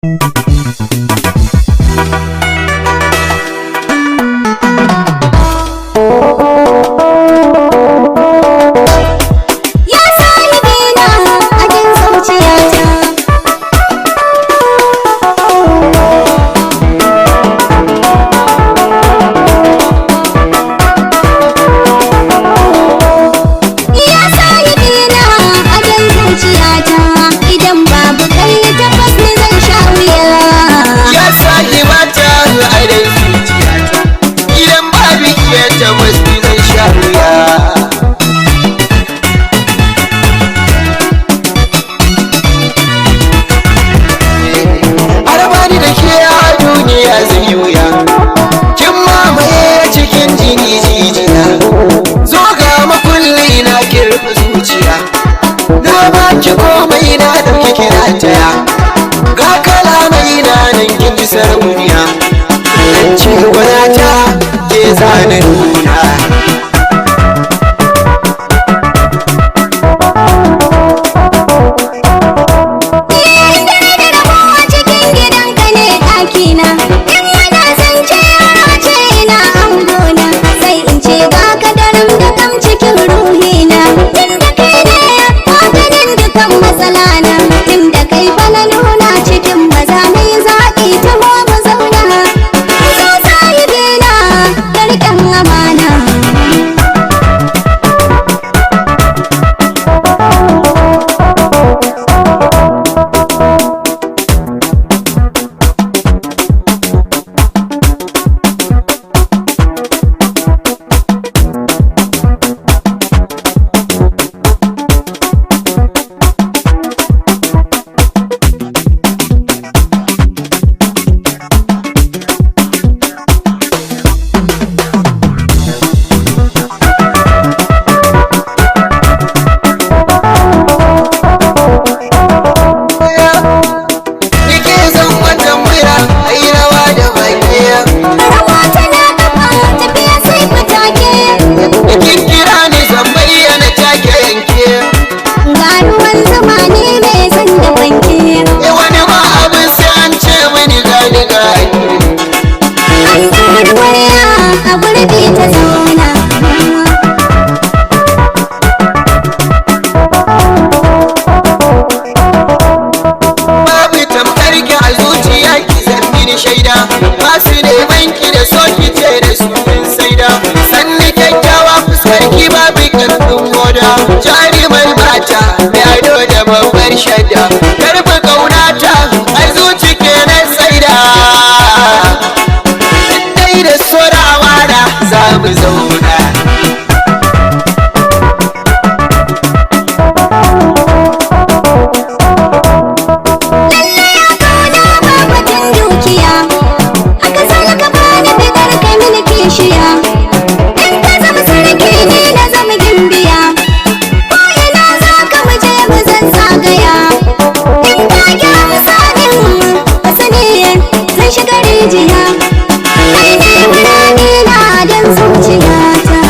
Ya sahibina ajin zuciyata. Ya sahibina ajin zuciyata, idan babu kai tabbas ni zan sha wuya. Ya sahibata a zuciyata, idan babu iya tabbas ni zan sha wuya. Arabani da ke a duniya zai yi wuya, kin mamaye cikin jini jijiya. Zo ga makulli na kirfi zuciya, na baki komai na ɗauki kira taya. Ga kalamai na nan kin ji sarauniya, nan ce gwanata ke zane nuna. Inda da rabo a cikin gidanka ne ɗakina. In ana zance a ce ina angona, sai in ce ga ka daram da kam cikin ruhina. Tunda kai ne maganin dukan matsalana, tunda kai fa na nuna cikin maza mai zaɓi, taho mu zauna. Zo sahibina da riƙon amana. Nike zan wata mura a yi rawa da baki. Rawa tana kafa tafiya sai fatake. Kin kira ni zan bayyana take yanke. Ga ruwan zuma ne mai zan da fanke. E wani ma abin sai an ce mini gani gani. An ɗaura kwarya a gurbi ta zauna. Babu tamkar ki a zuciya ki zan mini shaida. Masu neman ki da so ki ce da su kin saida. Sanni kyakkyawa fuskar ki babu karfin hoda. Jarumar mata mai ado da babbar shaida. Karfi kaunata a zuci kenan saida. Dai da sorawa da za mu zauna. Lalle ya kauna ba batun dukiya, haka zalika ba ni bidar ka mini kishiya. In ka zama sarki ni na zama gimbiya, ko ina za ka mu je mu zan zagaya. In ka gyara sanin ka sani zan shiga rijiya. Kai ne muradi na don zuciyata.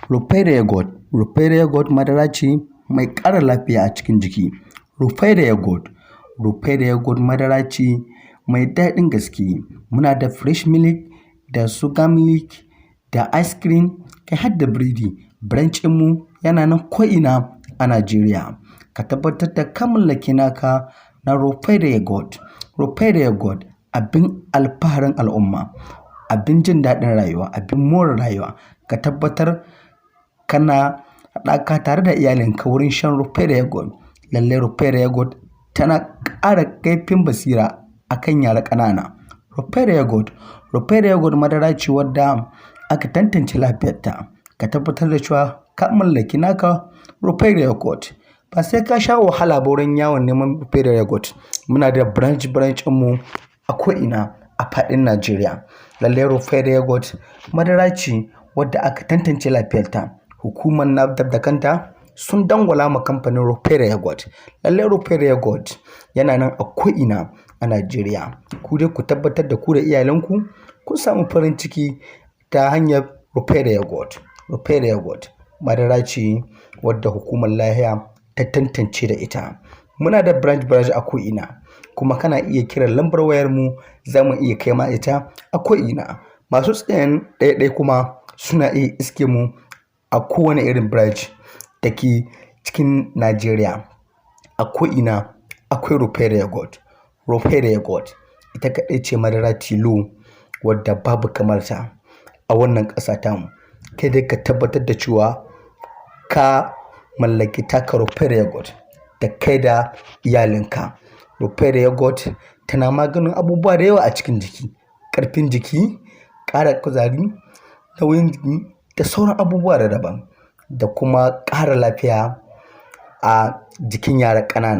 Rufaida Yogurt. Rufaida Yogurt madara ce mai ƙara lafiya a cikin jiki. Rufaida Yogurt. Rufaida Yogurt madara ce mai daɗin gaske. Muna da fresh milk da sugar milk da ice cream kai har da biredi. Branch mu yana nan ko'ina a Najeriya. Ka tabbatar da ka mallaki naka na Rufaida Yogurt. Rufaida Yogurt abin alfaharin al'umma, abin jin daɗin rayuwa, abin more rayuwa. Ka tabbatar kana haɗaka tare da iyalinka wurin shan Rufaida Yogurt. Lallai Rufaida Yogurt tana ƙara kaifin basira a kan yara ƙanana. Rufaida Yogurt. Rufaida Yogurt madara ce wadda aka tantance lafiyarta. Ka tabbatar da cewa ka mallaki naka Rufaida Yogurt. Ba sai ka sha wahala ba wurin yawon neman Rufaida Yogurt. Muna da branch branch mu a ko'ina a faɗin Najeriya. Lallai Rufaidah Yogurt madara ce wadda aka tantance lafiyarta. Hukumar NAFDAC da kanta sun dangwala ma kamfanin Rufaidah Yogurt. Lallai Rufaidah Yogurt yana nan a ko'ina a Najeriya. Ku dai ku tabbatar da ku da iyalanku kun samu farin ciki ta hanyar Rufaidah Yogurt. Rufaidah Yogurt madara ce wadda hukumar lafiya ta tantance da ita. Muna da branch branch a ko'ina, kuma kana iya kiran lambar wayar mu, za mu iya kai ma ita a ko'ina. Masu tsayen ɗaya-ɗaya kuma suna iya iske mu a kowane irin branch da ke cikin Najeriya. A ko'ina akwai Rufaidah Yogurt. Rufaidah Yogurt ita kaɗai ce madara tilo wadda babu kamar ta a wannan ƙasa tamu. Kai dai ka tabbatar da cewa ka mallaki taka Rufaidah Yogurt da kai da iyalinka. Rufaidah Yogurt tana maganin abubuwa da yawa a cikin jiki, ƙarfin jiki, ƙara kuzari, nauyin jiki da sauran abubuwa da daban, da kuma ƙara lafiya a jikin yara ƙanana.